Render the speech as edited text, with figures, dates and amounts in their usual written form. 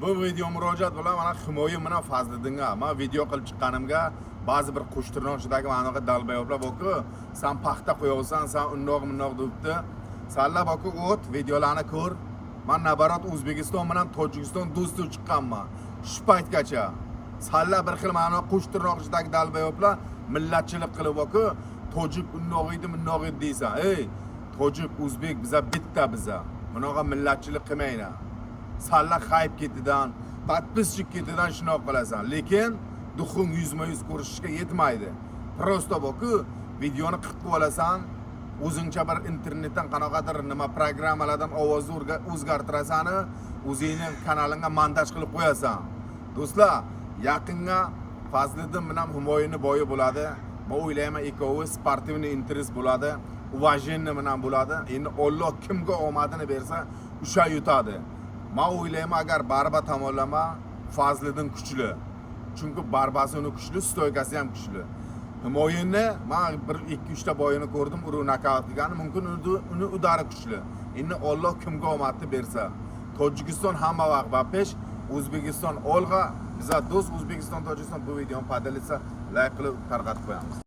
Bu video murojaat bilan mana Himoya bilan Fazliddinga. Man video qilib chiqqanimga ba'zi bir qo'shtirnoqchidagi mana bunaqa долбоёб lar borku, san paxta qo'yapsan, san undoq mundoq debdi. Sanlar borku, o't videolarni ko'r. Man, наоборот, O'zbekiston bilan Tojikiston do'st deb chiqqanman. Shu paytgacha. Sanlar bir xil mana qo'shtirnoqchidagi долбоёб lar millatchilik qilib borku, tojik undoq edi, bundoq edi deysan. Ey, tojik, o'zbek biza bitta biza. Bunaqa millatchilik qilmanglar. Salla хайп ketidan, подписчик ketidan shunaqa qilasan, lekin дух ing 100ma-100 ko'rishishga yetmaydi. Просто borku, videoni qilib olasan, o'zingcha bir internetdan qanaqadir nima programmalardan ovozni o'zgartirasan, o'zingni kanalingga montaj qilib qo'yasan. Do'stlar, yaqinga Fazliddin bilan Humoyinni бой i bo'ladi. Men o'ylayman, ikkovi спортивный интерес bo'ladi, уважение bilan bo'ladi. Endi Olloh kimga omadini bersa, o'sha yutadi. Man o'ylayman, agar борьба tomonlama Fazliddin kuchli, chunki борьба si uni kuchli, стойка si ham kuchli. Himoyinni man bir ikki uchta бой ini ko'rdim, urib nokaut qilgani mumkin, uni удар i kuchli. Endi Olloh kimga omadni bersa. Tojikiston hamma vaqt va pesh, O'zbekiston olg'a. Biza do'st, O'zbekiston, Tojikiston. Bu videoni поделиться, layk qilib tarqatib qo'yamiz.